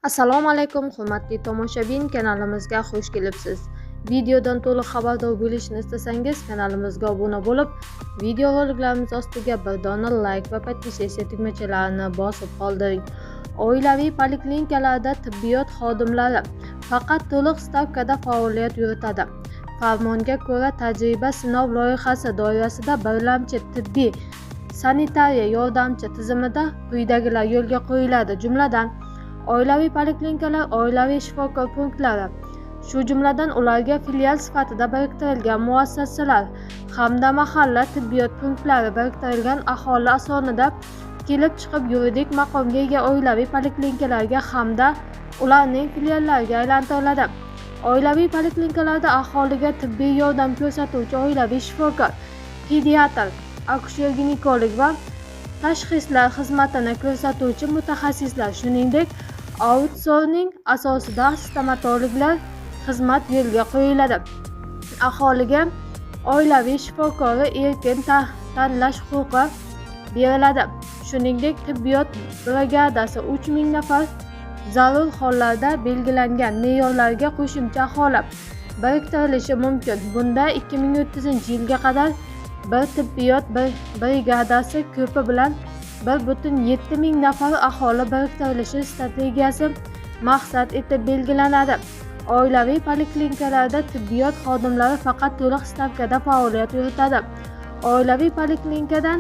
Assalomu alaykum, hurmatli tomoshabin, kanalimizga xush kelibsiz. Videodan to'liq xabardor bo'lishni istasangiz, kanalimizga obuna bo'lib, videoroliklarimiz ostiga bir dona like va подписаться tugmachalarini bosib qoldiring. Oilaviy poliklinikalarda tibbiyot xodimlari faqat to'liq stavkada faoliyat yuritadi. Farmonga ko'ra, tajriba sinov loyihasi doirasida birlamchi tibbiy sanitariya yordamchi tizimida quyidagilar yo'lga qo'yiladi, jumladan: oilaviy poliklinikalar, oilaviy shifokor punktlari, shu jumladan ularga filial sifatida biriktirilgan muassasalar hamda mahalla tibbiyot punktlari biriktirilgan aholi sonida kelib chiqib yuridik maqomga ega oilaviy poliklinikalarga hamda ularning filiallariga aylantiriladi. Oilaviy poliklinikalarda aholiga tibbiy yordam ko'rsatuvchi oilaviy shifokor, pediatr, akusher-ginekolog va tashxislar xizmatini ko'rsatuvchi mutaxassislar, shuningdek, autsorsing asosida stomatologlar xizmat yo'lga qo'yiladi. Aholiga oilaviy shifokori erkin tanlash huquqi beriladi. Shuningdek, tibbiyot brigadasi 3000 nafar, zarur hollarda belgilangan me'yorlarga qo'shimcha aholi biriktirilishi mumkin. Bunda 2030-yilga qadar bir tibbiyot brigadasi ko'pi bilan 1,7 ming nafar aholi biriktirilishi strategiyasi maqsad etib belgilanadi. Oilaviy poliklinikalarda tibbiyot xodimlari faqat to'liq stavkada faoliyat yuritadi. Oilaviy poliklinikadan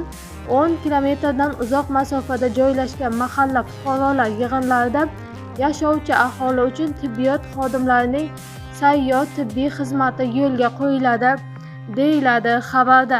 10 kilometrdan uzoq masofada joylashgan mahalla fuqarolar yig'inlarida yashovchi aholi uchun tibbiyot xodimlarining sayyor tibbiy xizmati yo'lga qo'yiladi, deyiladi xabarda.